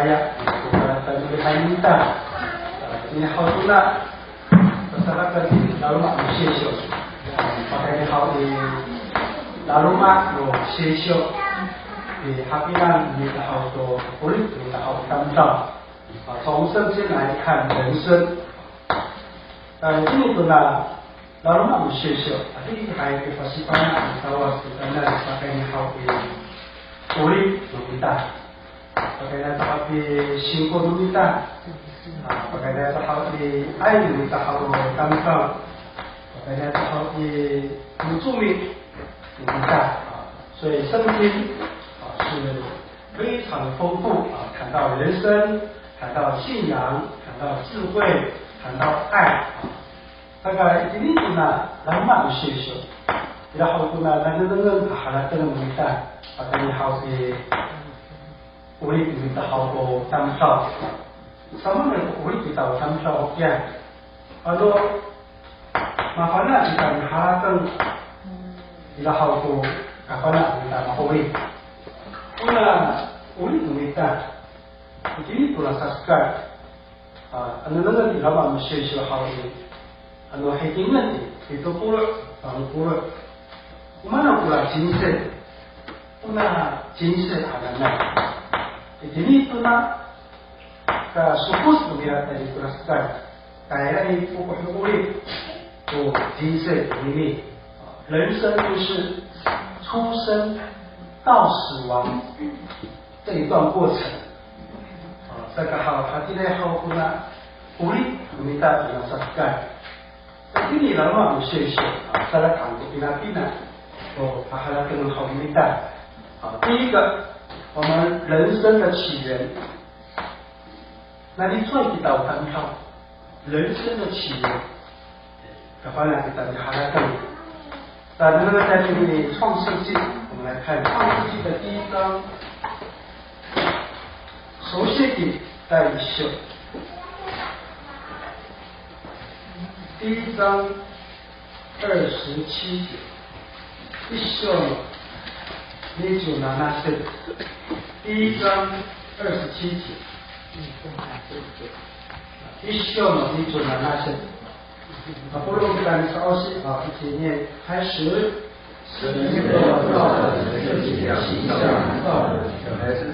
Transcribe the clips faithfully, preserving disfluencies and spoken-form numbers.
Aya, ko kalatalihay mita. Ini haw tona, pasalakan i laloma' no Sisyo. Pakayni haw i laloma' no Sisyo. I hapinang mita haw to 'orip mita haw tamdaw. 啊，从圣经来看人生。呃，ini tona laloma' no Sisyo, adihay ko pasifana' no Kawas kitanan pakayni haw i 'orip no mita. Pakayni to haw i singko no mita. A, pakayni to haw i 爱 no mita haw tamdaw. Pakayni to haw i mocomi no mita. A, 所以圣经，啊，是非常丰富，啊，谈到人生，谈到信仰，谈到智慧，谈到爱。Saka itini tona laloma' no Sisyo, ira haw tona nanengneng a harateng no mita, pakayni haw i 'orip no mita haw ko tamdaw. Samaan ko 'orip kita o tamdaw hakiya? Ano mafana' kita miharateng, ira haw ko kafana' kita ma'orip. Ona 'orip no mita, itini tona sasekay. A, ano nengneng i laloma' no Sisyo haw i, ano hitingen i, pito polo', falo polo'. O maan kora cinsel, ona cinsel hananay. Itini tona kasokos no mita tayni tona sasekay, tayra i fokoh no 'orip, o cinsel konini. 人生就是出生到死亡这一段过程。 A, saka haw, hatiraay haw kona 'orip no mita tona sasekay. Itini laloma' no Sisyo, a, saka ko pinapina to haharatengen haw no mita. A, 第一个，我们人生的起源。Nani cowa kita o tamdaw, 人生的起源。 Kafana' kita miharateng. 那那么在这里创世纪，我们来看创世纪的第一章，首先第第一章，第一章二十七节，一章二十七节，第一章二十七节，一章二十七节。 Mapolong kita misa'osi, a, 一起念，开始。神又造人，自己的形象造人，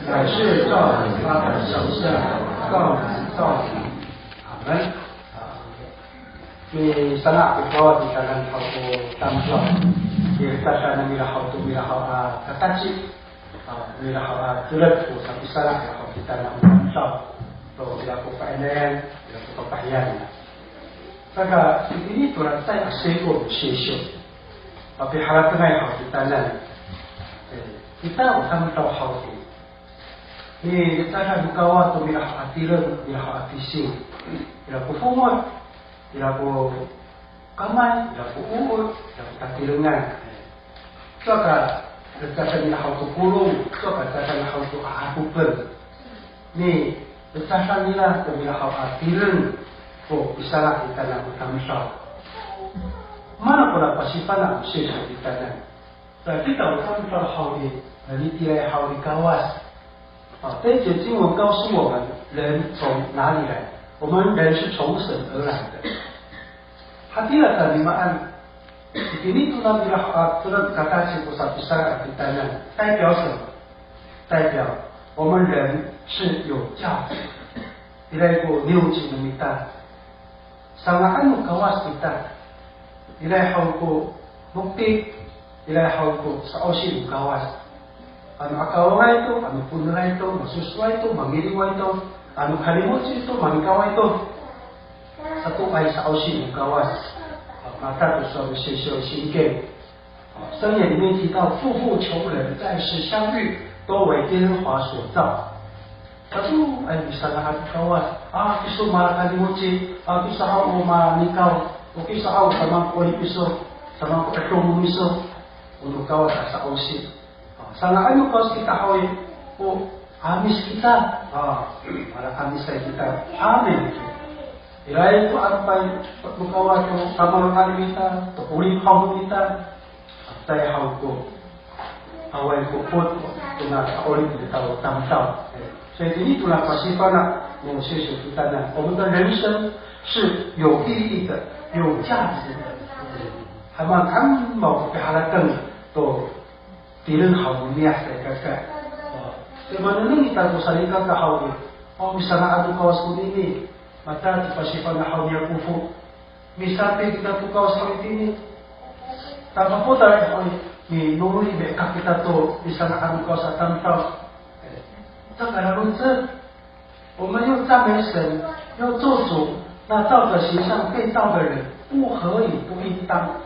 乃是照着他的形象造男造女。阿们。A, misanga' ko Kawas i titaanan haw ko tamdaw. Ira tatirengan nira haw to, ira haw a kataci. A, ira haw a tireng ko sapisanga' ira haw kitanan a tamdaw. To ira ko fa'inayan, ira ko fafahiyan. Saka, itini to ra cecay a seko no Sisyo. Papiharatengay haw kitanan. E, kita o tamdaw haw i, milecadan no Kawas to mira haw a tireng, mira haw a tising. Ira ko fongoh, ira ko kamay, ira ko o'ot, ira ko tatirengan. Cowa ka lecadan nira haw to polong, cowa ka lecadan nira haw to 'a'apopen. Milecadan nira to mira haw a tireng ko pisanga' kitanan o tamdaw. Mana kora pasifana' no Sisyo kitanan. Sa kita o tamdaw haw i, e, nitiraay haw ni Kawas. 啊，这一节经文告诉我们，人从哪里来？我们人是从神而来的。Hatira tamimaan, itini to nira a tireng kataci ko sapisanga' a kitanan, 代表什么？代表我们人是有价值的。Ira ko niwci no mita, sanga'an no Kawas kita. Ira haw ko mokti, ira haw ko sa'osi no Kawas. Ano akawangay to, ano po'eneray to, masosoay to, mangiliway to, ano kalimoci to, manikaway to. Sato'ay sa'osi no Kawas. Mata to sowal no Sisyo i Singken. 箴言里面提到富富穷人在世相遇，都为耶和华所造。Sato'ay misanga' to Kawas, a, kiso malakaliwci, a, kiso haw o manikaw, o kiso haw samaan ko 'orip iso, samaan ko 'adong no miso, o no Kawas a sa'osi. A, sanga'an no Kawas kita haw i, o 'Amis kita, a, malakamisay kita, amin. Ira ko 'adipay no Kawas to kamaro'an ita, to 'orip haw ita, caay haw ko, awaay ko pot, tona ka'orip ita o tamdaw. E, 所以 itini to pasifana' no sesyo kitanan, 我们的人生是有意义的、有价值的。Hay makamaaw ko piharateng to tireng haw no niyah, salikaka. O, to manengneng ita to salikaka haw i, o, misanga'an to Kawas konini, mata to pasifana' haw niya kofo. Misapi kita to Kawas haw itini. Tama ko tara i, minoroy i, mi'ekak kita to misanga'an no Kawas a tamdaw. Saka lalocen, 我们又赞美神，又咒诅，那照着形象被造的人，不合宜，不应当。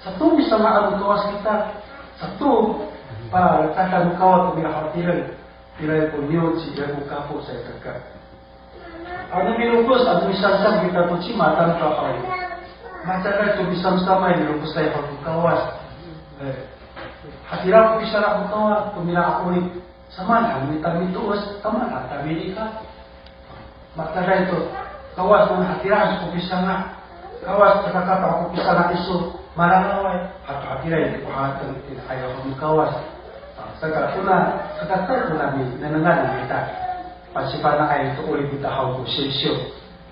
Sato misanga'an no Kawas kita, sato paca'of no Kawas to mira haw tireng, ira ko niyoci, ira ko kafo, salikaka. Ano milokos, ano misamsam kita to cima tamdaw haw i, mahecaday to misamsamay, milokosay haw to Kawas. E, hatira ko pisala' no Kawas to mira a 'orip. Samaan han mita mito'os, samaan han ta milikat. Mahecaday to, Kawas, no hatira ko pisanga'. Kawas, caka kapah ko pisanga' iso, malalaway, hato hatira i ko harateng i ayaw no Kawas. A, saka kona, saka ta kona minengnengan no mita. Pasifana'ay to 'orip ita haw ko sesyo.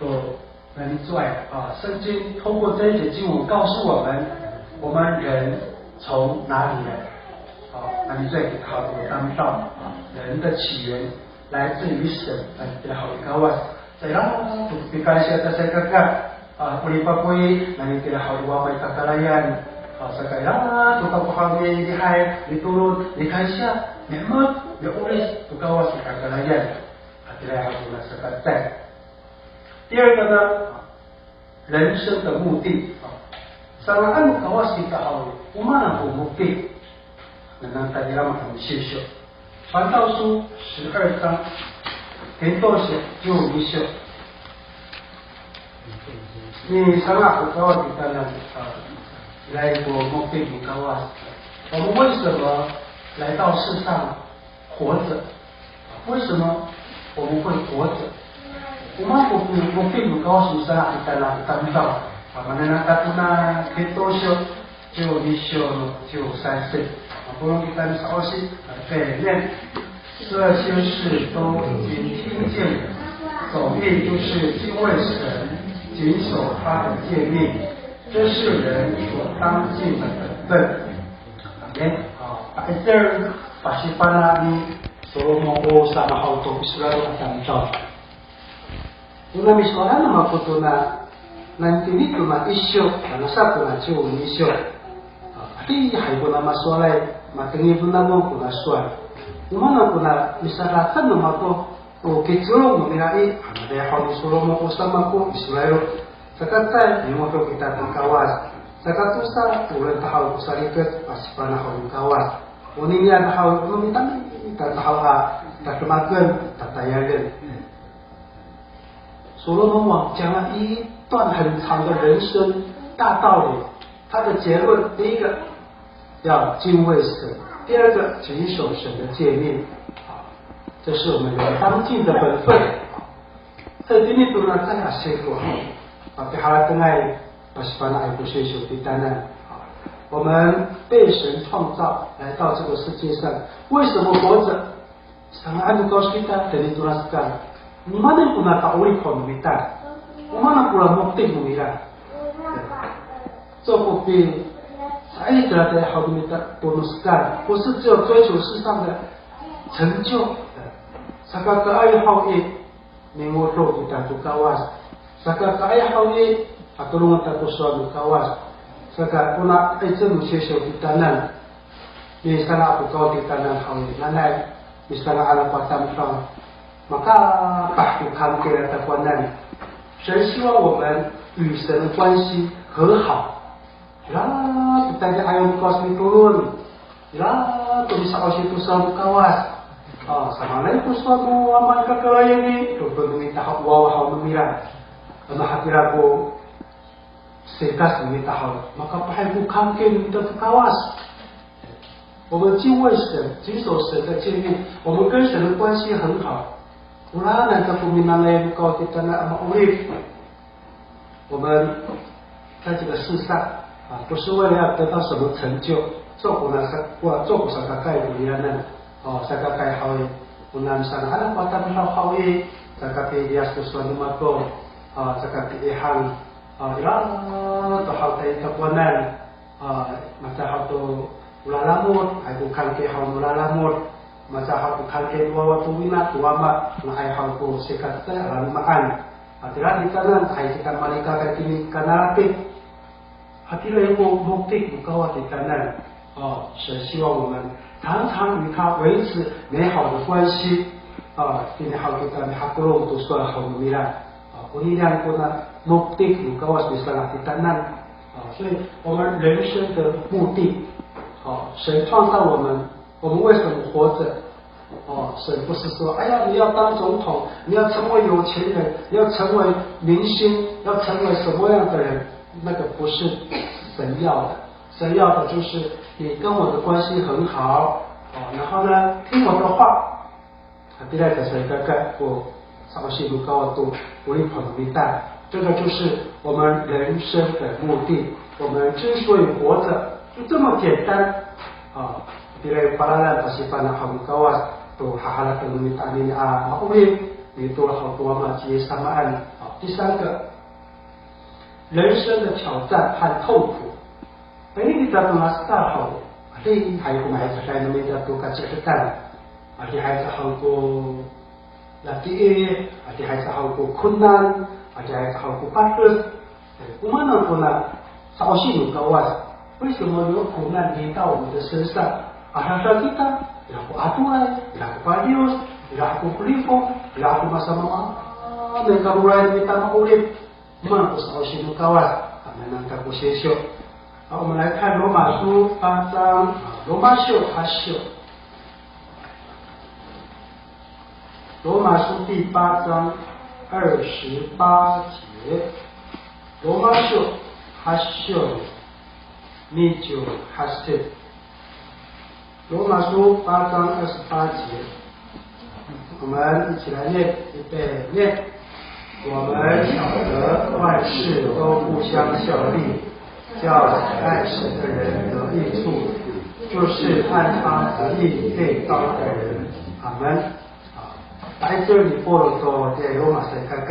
To 那你说，啊，圣经透过这一节经文告诉我们，我们人从哪里来？啊，那你说，好，我当道，啊，人的起源来自于神，那你好，Kawas。Sa ira to pikaysya ta salikaka, a, o lipapoy, na itira haw i wama i kakarayan. A, saka ira to takowanan i lihay, mitolon, mikaysya, mihemek, mi'oris to Kawas i kakarayan. Hatira haw to na sakatay. 第二个呢，人生的目的啊。Sanga'an no Kawas kita haw, o maan ko mokti? Nengneng ta ira mako no sesyo. 传道书十二章，Tito syo, ciw ni syo. Misanga' ko Kawas kitanan, a, ira ko mokti no Kawas. 我们为什么来到世上活着？为什么我们会活着？O maan ko mokti no Kawas misanga' kitanan tamdaw? A, manengneng ta to na Tito syo, ciw ni syo no ciw san sit. A, polong kita misa'osi, a, 这些事都已经听见了，总命就是敬畏神，谨守他的诫命，这是人所当尽的本分。Amin. A, pa'icel pasifana' ni Solomon o samahaw to Israil a tamdaw. Tona misowal no mako tona, nani tini tona isyo, tangasa tona ciw ni syo. A, adihay kona masowalay, matengil to namo kona sowal. O maan kona misadaken no mako, o kicelong no mira i, a, matiya haw ni Solomon o samaan ko Israil. Saka cay, mingodo kita to Kawas. Saka tosa, o raan ta haw ko sarikec, pasifana' haw no Kawas. Onini a haw, o no mita, mita ta haw a, tademaken, tatayalen. 所罗门王讲了一段很长的人生大道理，他的结论，第一个要敬畏神，第二个谨守神的诫命，啊，这是我们人当尽的本分。Sa itini to na cay a siko, a, piharatengay, pasifana'ay ko sesyo kitanan. 我们被神创造来到这个世界上，为什么活着？ Sanga'an no Kawas kita, tayni to na hekal. O maan kona ta'orip no mita? O maan kona mokti no mira? 做 ko pi, sa i, tayra tayra haw no mita to no hekal, 不是只有追求世上的成就。Saka caay haw i, mingodo kita to Kawas. Saka caay haw i, hatolongen ta ko sowal no Kawas. Saka kona 'icel no sesyo kitanan, misanga' ko Kawas kitanan haw i, nanay misanga'an ako a tamdaw, makapah ko kangkira takowanan. 神希望我们与神的关系和好。Ira to tayni a ayaw no Kawas mitolon. Ira to misa'osi to sowal no Kawas. A, samaanay ko sowal no wama i kakarayan i, to to no mita haw, wawa haw no mira. Ano hatira ko sekas no mita haw, makapahay ko kangkir no mita to Kawas. 我们敬畏神，谨守神的诫命，我们跟神的关系很好。Ora nanca ko minanay no Kawas kitanan a ma'orip. 我们在这个世上啊，不是为了要得到什么成就，做 ko na sa-, 做 ko sakakaay koriyanan, o, sakakaay haw i. Kona misangan ko tamdaw haw i, caka piliyas to sowal no mako, a, caka piihang, a, ira to haw ta i takowanan, a, maca haw to o lalamod, ay ko kangke haw no lalamod, maca haw ko kangke no wawa to wina, to wama, nga'ay haw ko sikacecay a lalomaan. A, tira titaanan, ay kita malikakay tini kanalapit. Hatira ko moktik no Kawas titaanan. 哦，神希望我们常常与他维持美好的关系。哦，tini haw kita mihakolong to sowal haw no mira. 哦，onian kona moktik no Kawas misalah titaanan. 哦，所以我们人生的目的，哦，神创造我们，我们为什么活着？ 哦，神不是说，哎呀，你要当总统，你要成为有钱人，你要成为明星，要成为什么样的人，那个不是神要的。神要的就是你跟我的关系很好，哦，然后呢，听我的话。Hatira sa i kaka ko sa'osi no Kawas to 'orip no mita. 这个就是我们人生的目的。我们之所以活着，就这么简单。啊，hatira ko palalan pasifana' haw no Kawas to haharateng no mita anini a ma'orip, mitolon haw to Wama ci Yis samaan. 啊，第三个，人生的挑战和痛苦。Ini kita to nasa haw, adihay ko mahecaday no mita to kaci'edan. Adihay sa haw ko latiih, adihay sa haw ko konan, adihay sa haw ko pades. Eh, o maan kona sa'osi no Kawas. 为什么有苦难临到我们的身上？Adada kita, ira ko atoay, ira ko padios, ira ko kolifo, ira ko masamaamaanay karoray kita ma'orip. O maan ko sa'osi no Kawas, a, nanay kako sisyo. 好，我们来看罗马书八章，啊，罗马书八章。罗马书第八章二十八节，罗马书八章二十八节。 罗马书八章二十八节，我们一起来念，预备，念。我们晓得万事都互相效力，叫爱神的人得益处，就是按他旨意被召的人。阿门。啊，来这里，保罗说，在罗马神看看，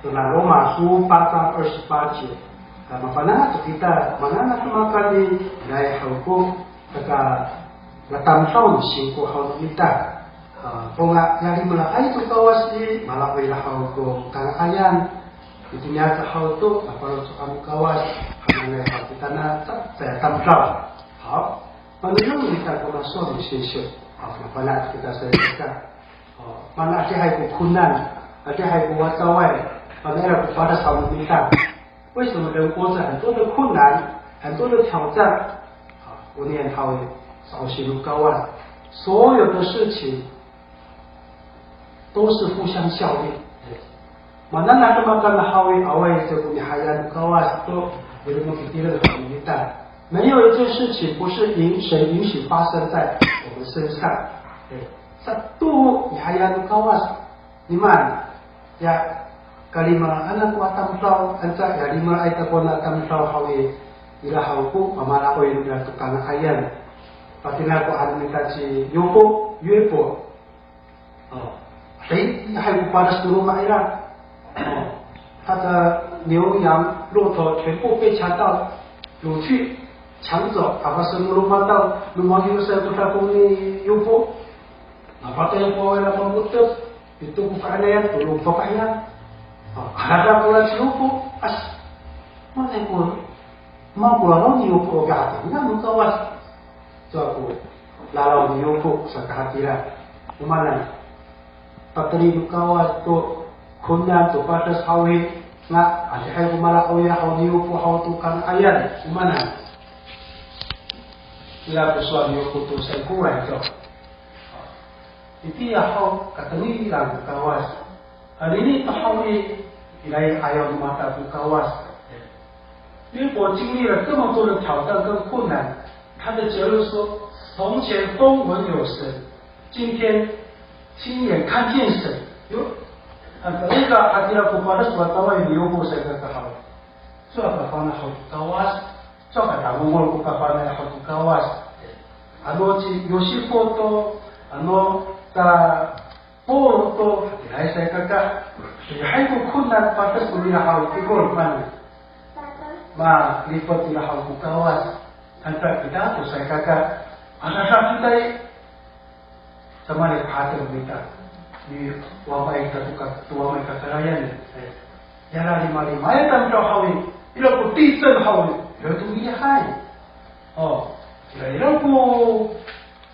那罗马书八章二十八节，啊，mafana' to kita, mafana' to kita, nai haw ko, Saka, latamdaw no singko haw no mita. A, o nga, ya limelaay to Kawas i, mala'oy ira haw ko kanga'ayan. Itini aca haw to, mapaloco'an no Kawas, hananay haw kita na, sa, saya tamdaw. Haw, manengneng kita ko sowal no singko. Haw, mafana' kita sa i kaka. O, mana adihay ko konan, adihay ko wacaway, mana ira ko padas haw no mita. 为什么人活着很多的困难，很多的挑战？啊，我念好了，绍兴路高啊，所有的事情都是互相效力。Mananatemakan haw i, awaay ko mihayan no Kawas to, 没有一件事情不是允，神允许发生在我们身上。哎，sato mihayan no Kawas, Nimaan, ya, kalimelaan ako a tamdaw, anca ya limelaay ako a tamdaw haw i, ira haw ko, mamala'oy nira to kanga'ayan. Patinako han ita ci Yopo, Yopo. O, hay, hay ko padas to loma' ira. O, 他的牛羊、骆驼全部被强盗掳去、抢走，awa saan ko loma' to, no matiya sa ko dakong ni Yopo. Napatay ko ira pamotek, Ito ko fa'inayan, tolo ko fafahiyan. A, adada ko ra ci Yopo, as, manay ko, mako lalaw ni Yopo, o kahatengilan no Kawas. Cowa ko lalaw ni Yopo, saka hatira. O maan, pateli no Kawas to, konan to padas haw i, nga, adihay ko mala'oy haw ni Yopo haw to kanga'ayan. O maan. Ira ko sowal ni Yopo to saikoray to. Itiya haw, katengilan ko Kawas. Anini to haw i, ira i 'ayaw no mata ko Kawas. 约伯经历了这么多的挑战跟困难，他的结论说，从前风闻有神，今天亲眼看见神。Yo, a, nika hatira ko padas, wataway ni Yopo sa i kaka haw. Cowa kafana' haw to Kawas, cowa katamongol ko kafana' haw to Kawas. Ano ci Yosifo to, ano ta Polo to, hatiraay salikaka, lihay ko konan, pates to ira haw i tikol, man. Malipet ira haw ko Kawas. Anta kita to salikaka, adada kita i, samali ko hateng mita. Ni wama i, to ka, to wama i kakarayan i. Ira lima-lima i tamdaw haw i, ira ko 地震 haw i, ira to milihay. O, ira, ira ko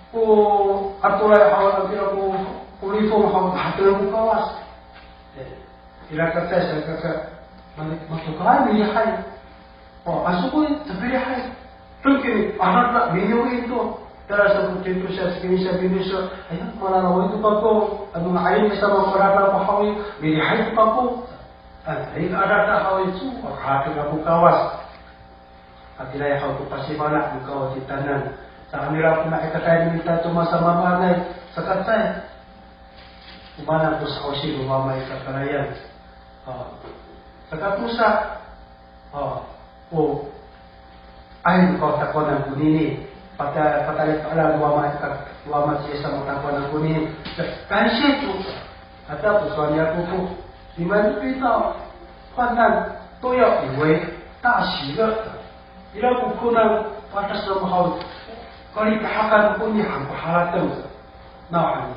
ko atoray haw, ira ko, ko lifong haw, hatira ko Kawas. E, ira kacay sa kaka, mani, matokay milihay. O, aso ko i, sapilihay. Tengkini, adada, milihay to. Tala sa ko tito sa, sikini sa, bini sa, aya, malalaw to kako. Ano nga ayin sa mga parata ko haw i, milihay to kako. Ay, adada haw i, so, hatira ko Kawas. Hatiraay haw ko pasifana' no Kawas titaanan. Sa amira ko ma'ikatay no mita to masamaamaanay, sakacay. O maan ko sa'osi no wama i kakarayan. A, sakatosa. A, o, ay no Kawas takowanan konini. Pata, patalipa'elal no wama i ka, no wama ci Yis sama takowanan konini. Sa, kansiya to. Ata to sowal niya ko, ko, 你们遇到患难都要以为大喜乐。Ira ko konan, pates no haw, kalipahakan koni han ko harateng. Nawhani,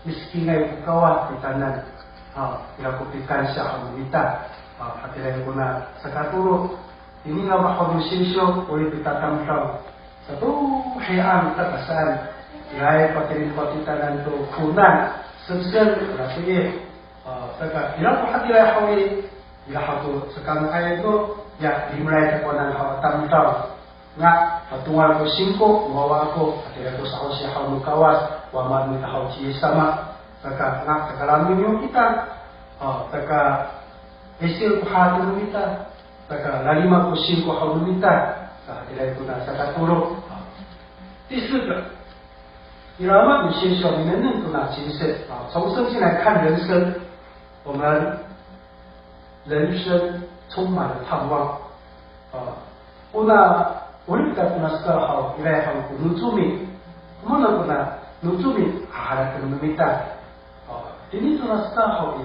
misikingay ko Kawas titaanan. A, ira ko pikansiya haw no mita. A, hatiraay kona sakatolo. Ini nga haw no Seysyo, o i pitatamdaw. Sato, hay ang takasaan. Ira i patireng ko titaanan to konan, sesen, ira to i. A, saka, ira ko hatiraay haw i, ira haw to sakanga'ay to, ya, limelay takowanan haw a tamdaw. Nga, patongal ko singko, wawa ako, hatiraay ko sa'osi haw no Kawas, wama no mita haw ci Yis sama. Saka, nga, saka lamingyo kita. A, saka, isil ko hateng no mita. Saka lalima ko singko haw no mita, sa hatiraay kona sakatolo. 第四个, ira ma no Seysyo minengneng tona cinse, 啊，从圣经来看人生，我们人生充满了盼望。 A, ona, o rika tona saka haw, ira haw ko no Comi. Mana kona no Comi, a, harateng no mita. A, tini tona saka haw i,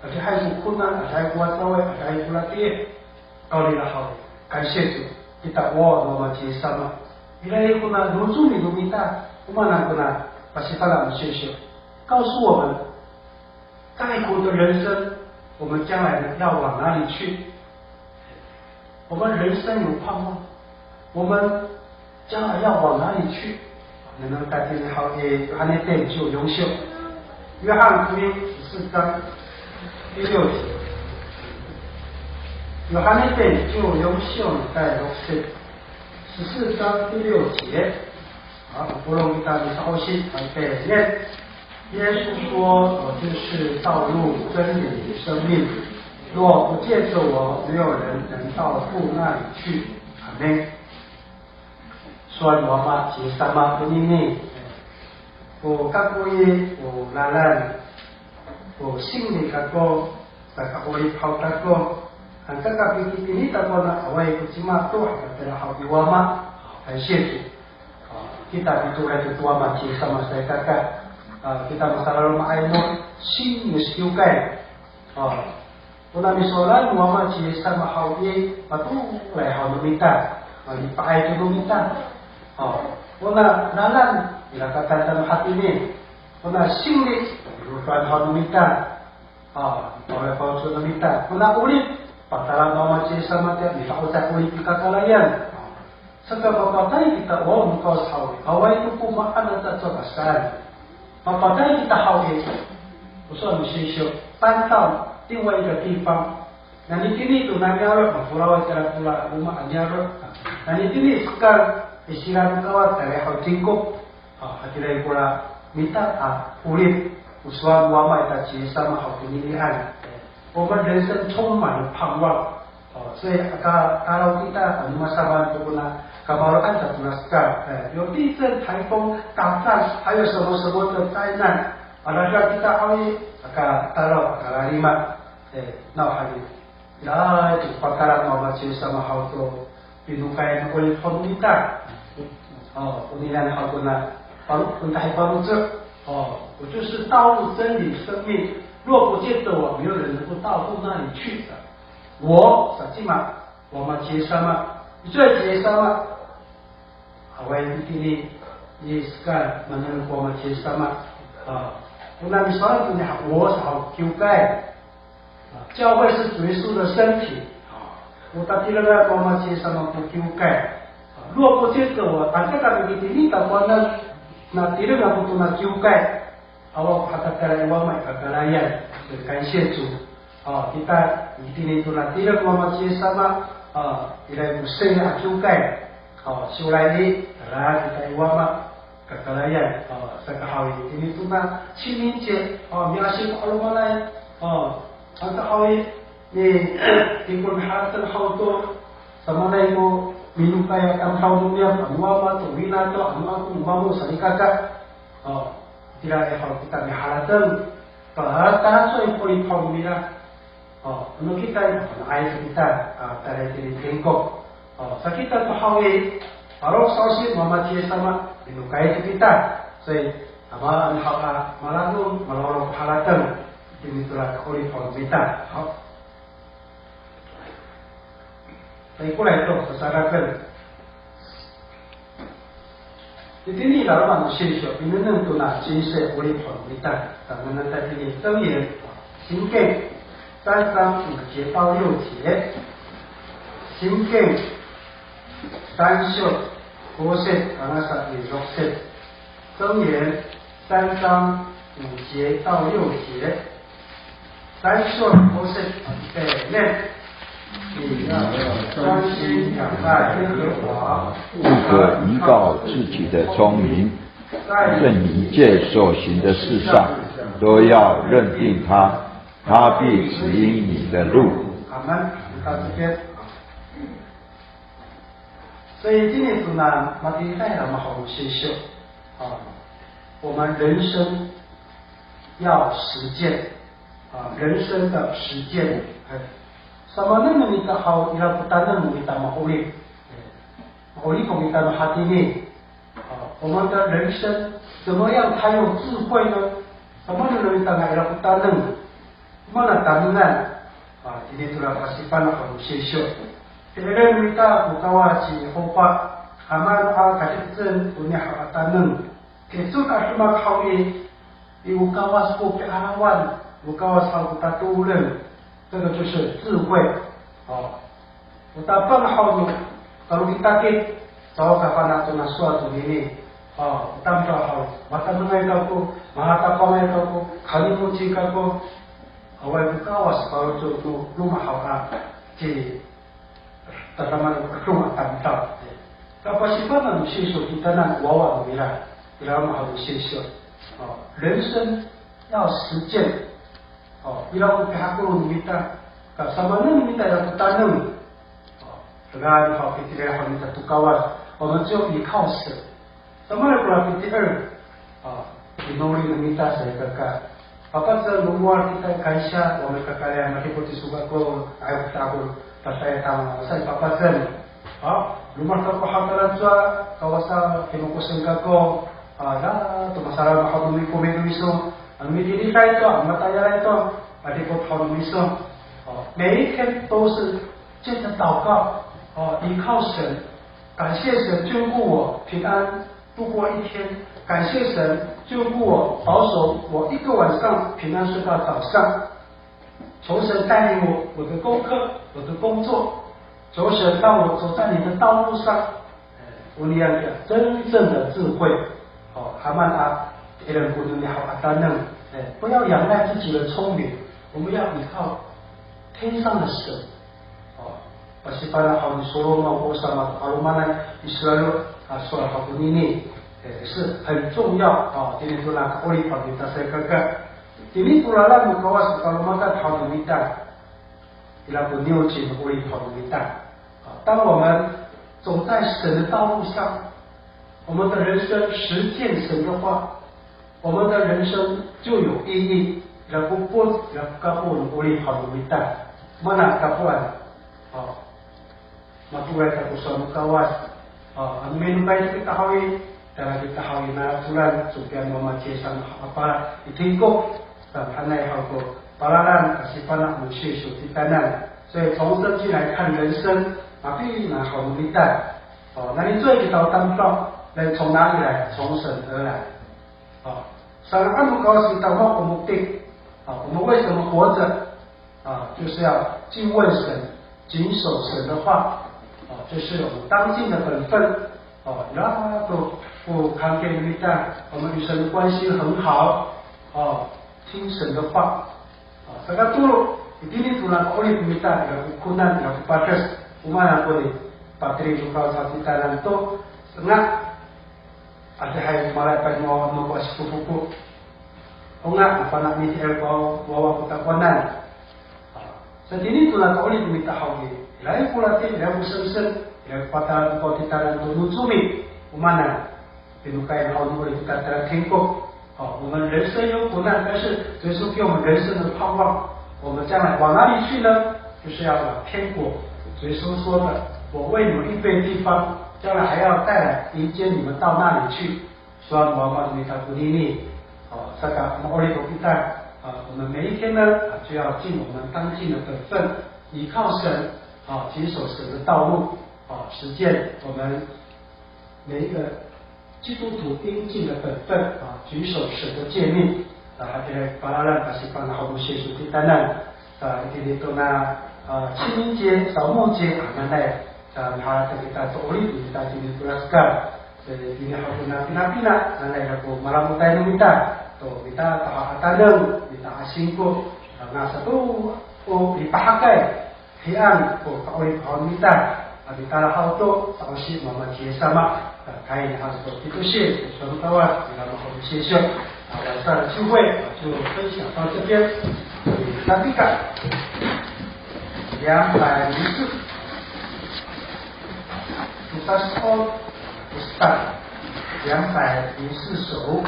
adihay ko konan, adihay ko wacaway, adihay ko latiih. Kawrira haw, kansiya to kita o no wama ci Yis sama. Ira kona no Comi no mita, o maan kona pasifana' no Seysyo. 告诉我们，在苦的人生，我们将来呢要往哪里去？我们人生有盼望，我们将来要往哪里去？ Nengneng tayni haw i Yohane ten ciw yon syo. 约翰福音十四章第六节。Yohane ten ciw yon syo, 第六节。十四章第六节。 好，我们大家稍微来背一遍。耶稣说：“我就是道路、真理、生命，若不借着我，没有人能到父那里去。”阿们。 Sowal no wama ci Yis sama konini, o kako i, o lalan, o singli kako, saka'orip haw kako, han kakapikipini takowanan awaay ko cima to, han katira haw i wama, han situ. A, kita pitoray to wama ci Yis sama salikaka. A, kita masalaloma'ay no sing no sikiwkay. A, ona nisowalan no wama ci Yis sama haw i, patolay haw no mita, malipa'ay to no mita. A, ona lalan, ira ka tataan hatini. Ona singli, rofan haw no mita. A, paway faloco' no mita. Ona 'orip, patala no wama ci Yis sama tiya, mifa'ocay 'orip i kakarayan. Saka mapatay kita, o, no Kawas haw i, awaay to ko maan a cacokasan. Mapatay kita haw i, o sowal no Seysyo, 搬到另外一个地方。Nanitini to niyaro', mafolaway kira kora loma' a niyaro'. Nanitini sekal, i sira no Kawas, tayra haw i tingkok. A, hatiraay kora mita a 'orip, o sowal no wama ita ci Yis sama haw koninian. 我们人生充满了盼望。 O, 所以 aka, kalaw kita, ano masamaan to kona kamaro'an ta kona sekal. E, 有地震、台风、打仗，还有什么什么的灾难。 Adada kita haw i, aka talaw, aka lalima. E, nawhani. Ira to patala no wama ci Yis sama haw to pinokay no 'orip haw no mita. O, koninian haw kona, palo, kona hay faloco'. 哦，我就是道路、真理、生命，若不借着我，没有人能够到父那里去的。我，sa cima, wama ci Yis sama, icowaay ci Yis sama, awaay itini i hekal, manengneng ko wama ci Yis sama. A, ona misalan to niya, 我 sa haw, kiwkay. 教会是主耶稣的身体。O tatirengan ko wama ci Yis sama ko kiwkay. 若不借着我，anca kami itini i takowanan, na tireng ako tona kiwkay, awa ko hatatayra i wama i kakarayan. 所以感谢主。O, kita itini tona tireng ko wama ci Yis sama, o, ira ko sera a kiwkay. O, 将来 i, tala kita i wama kakarayan, o, saka haw i, itini tona 清明节, o, miasip ko 'alomanay, o, saka haw i, ni, tingkol miharateng haw to, samaanay ko minokay a tamdaw no niyam, ano ama to, wina to, ano ako no mamo, salikaka. O, itiraay haw kita miharateng, patalacowa i 'orip haw nira. O, ano kita, ano ay to kita, a, tayra itini i tingkok. O, sa kita to haw i, parok sa'osi, mama ci Yis sama, minokay to kita. 所以, tama, ano haw a, malalom, malolok harateng, itini to ra ka 'orip haw no mita. Haw. Sa ikoray to, sasaraken. Itini i laloma' no Seysyo, pinengneng tona cinsay 'orip haw no mita, tanganan ta itini i 箴言, Singken 三章五节到六节, Singken 三章五節 tangasa 六節. 箴言三章五节到六节。三章五节，预备，念。你要专心仰赖耶和华，不可依靠自己的聪明，在你一切所行的事上都要认定他，他必指引你的路。阿门。到这边。 所以今天读呢，马丁带了嘛好多信息啊，我们人生要实践啊，人生的实践，哎，samanen no mita haw, ira ko taneng no mita ma'orip, eh, ma'orip ko mita no hatini, 啊，我们的人生怎么样才有智慧呢？Samanen no mita nga ira ko taneng, mana tanengan? A, itini to ra pasifana' haw no Seysyo. Ti'eren no mita ko Kawas ci Yehova, a maan a kadifcen koniya haw a taneng. Ticon a demak haw i, i o Kawas ko pi'arawan, o Kawas haw ko tatooren, 这个就是智慧。O, o tapang haw no kalokitakit, caho kafana' tona sowal tonini. O, o tamdaw haw, matanengay kako, mahatapangay kako, kalimoci kako. Awaay ko Kawas faloco' no roma haw a, ci tadamaanay ko 'edong a tamdaw. Kapasifana' no Seysyo kitanan wawa no mira, ira mahaen no Seysyo. O, 人生要实践. O, ira ko pihakolong no mita, kasamanen no mita ira ko taneng. O, dengan haw pitira haw no mita to Kawas, 我们就依靠神. Samaanay kora pitier, a, pinoli no mita salikaka. Papacem, lomowad kita i kansiya, o maan kakarayan, madipot iso kako, ayaw kita ako tatayal tama, sa i papacem. A, lomowad kako haw talacowa, Kawas a, timokosen kako, a, ira to masalaan haw no mikomi no miso, ano mitiliday to, ano matayalay to, madipot haw no miso. O, 每一天都是借着祷告，o, 依靠神， 感谢神眷顾我平安度过一天，感谢神眷顾我保守我一个晚上平安睡到早上。求神带领我，我的功课，我的工作，求神让我走在你的道路上。哎，我们要讲真正的智慧。O, hamaan a, ira ko nini haw a taneng. 哎，不要仰赖自己的聪明，我们要依靠天上的神。 O, pasifana' haw ni Solomon ko samaanay to 'alomanay Israil a sowal haw tonini, e, 是很重要 a, itini tona ka'orip haw no mita salikaka. Itini to lalan no Kawas a kalomatan haw no mita, ira ko niwci no 'orip haw no mita. A, 当我们走在神的道路上，我们的人生实践神的话， 我们的人生就有意义。Ira ko epoc, ira ko kapo no 'orip haw no mita. Mana kapoan? O, mato'asay to ko sowal no Kawas. O, ano minokay to kita haw i, Tala kita haw i naracolan, cokiya no mama ci Yis sama haw a pala i tingkok, sa hanay haw ko palalan, kasi pana mo sisiw titaanan. 所以从圣经来看人生，mapina haw no mita. 哦，那你最知道当中，人从哪里来？从神而来。哦，saan ko Kawas kita o mokmoktik. 哦，我们为什么活着？ 啊，就是要敬畏神，谨守神的话，哦，这是我们当尽的本分。哦，然后都不看给你们看，我们与神的关系很好，哦，听神的话。哦，这个都一定的突然可以你们看，要不困难，要不巴克，我们两个的，把这里就告诉其他人都，那 Adihay malay pa no, no ko sikofoko. O nga, apa na miti'er ko wawa ko takowanan. Sa tini to na ka'orip mita haw i, ira ko latin, ira ko sengsen, ira ko patalan ko titaanan to no comi, o maan. Pinokay haw no 'orip kita tala tingkok. 好，我们人生有苦难，但是耶稣给我们人生的盼望。我们将来往哪里去呢？就是要往天国。耶稣说的：“我为你们预备地方，将来还要再来迎接你们到那里去。” Sowal no Wama no mita konini. 好，saka ma'orip kita, 啊，我们每一天呢，啊，就要尽我们当尽的本分，依靠神，啊，谨守神的道路，啊，实践我们每一个基督徒应尽的本分，啊，谨守神的诫命。 Sa hatiraay ko palalan, kasi pana haw no sisiw titaanan. Sa itini to na, a, 清明节、扫墓节 hananay. Sa miharateng kita to 'orip kita tini to laskal. Sa itini haw to na pinapina, nanay ko malamotay no mita to mita a taneng, mita a singko, a, na sato o lipahakay. Hiyan ko ka'orip haw mita, a, mitala haw to sa'osi no Wama ci Yis sama, a, kaini haw to pitosil, sowal no Kawas, ira mako sisiw. 啊，晚上的聚会，啊，就分享到这边。Tapika, 两百零四，Tosa o Tosa, 两百零四首。